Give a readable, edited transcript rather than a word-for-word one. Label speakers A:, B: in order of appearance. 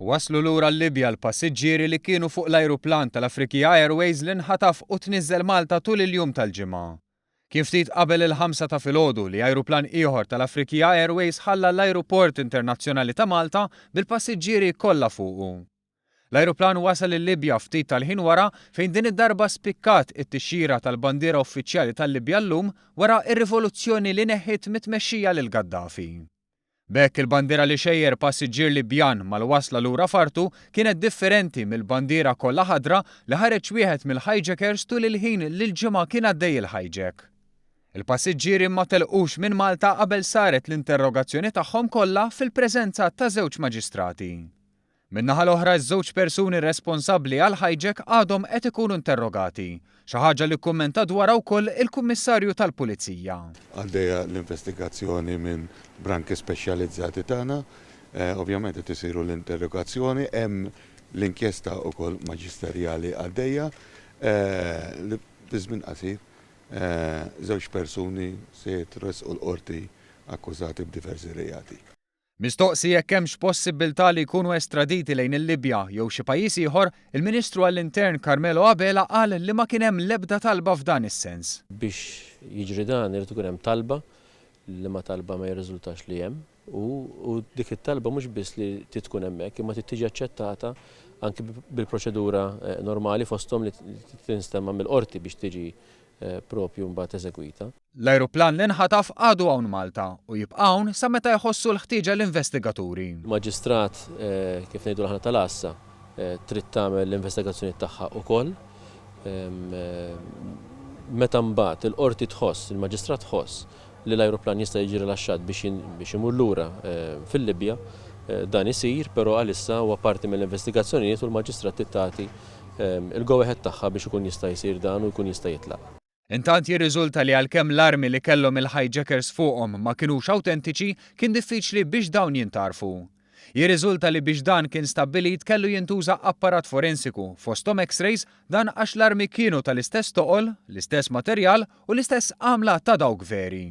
A: Waslu lura l-Libja l-passiġġieri li kienu fuq l-ajruplan tal-Afriqiyah Airways li nħataf u tniżżel Malta tul il-jum tal-Ġimgħa. Kien ftit qabel il-ħamsa ta' filgħodu li ajruplan ieħor tal-Afriqiyah Airways ħalla l-Ajruport Internazzjonali ta' Malta bil-passiġġieri kollha fuqu. L-ajruplan wasal il-Libja ftit tal-ħin wara fejn din id-darba spikkat it-tixjira tal-bandiera uffiċjali tal-Libja llum wara r-rivoluzzjoni li neħħiet mit-tmexxija lil Gaddafi. B'hekk il-bandiera li xejjer passiġġier Libjan mal-wasla lura f'artu kienet differenti mill-bandiera kollha ħadra li ħareġ wieħed mill-hijackers tul il-ħin li l-Ġimgħa kien għaddej il-hijack. Il-passiġġieri ma telqux minn Malta qabel saret l-interrogazzjoni tagħhom kollha fil-preżenza ta' żewġ maġistrati. Min-naħa l-oħra ż-żewġ persuni responsabbli għall-hijack għadhom qed ikunu interrogati, xi ħaġa li kkummenta dwarha wkoll il-Kummissarju tal-Pulizija.
B: Għaddejja l-investigazzjoni minn branki speċjalizzati tagħna. Ovvjament qed isiru l-interrogazzjoni, hemm l-inkjesta wkoll maġisterjali għaddejja li fi żmien qasir żewġ persuni se jitressqu l-Qorti akkużati b'diversi reati.
A: Mistoqsi jekk hemmx possibbiltà li jkunu estraditi lejn il-Libja jew xi pajjiż ieħor, il-Ministru għall-Intern Carmelo Abela qal li ma kien hemm l-ebda talba f'dan is-sens.
C: Biex jiġri dan irid ikun hemm talba, liema talba ma jirriżultax li hemm, u dik it-talba mhux biss li trid tkun hemmhekk imma trid tiġi aċċettata anki bil-proċedura normali fosthom li tinstema' mill-qorti biex tiġi proprju mbagħad eżegwita.
A: L-ajruplan li nħataf għadu hawn Malta u jibqa' hawn sa meta jħossu l-ħtieġa l-investigaturi.
C: Il-Maġistrat, kif ngħidulu aħna tal-għassa, trid tagħmel l-investigazzjonijiet tagħha ukoll. Meta mbagħad il-Qorti tħoss, il-Maġistrat tħoss li l-ajruplan jista' jiġi rilaxxat biex imur lura fil-Libja, dan isir, però għalissa huwa parti mill-investigazzjonijiet u l-Maġistrat trid tagħti il-go ahead tagħha biex ikun jista' jsir dan u jkun jista' jitlaq.
A: Intant jirriżulta li għalkemm l-armi li kellhom il-hijackers fuqhom ma kinux awtentiċi, kien diffiċli biex dawn jintgħarfu. Jirriżulta li biex dan kien stabbilit kellu jintuża apparat forensiku, fosthom x-rays, dan għax l-armi kienu tal-istess toqol, l-istess materjal u l-istess għamla ta' dawk veri.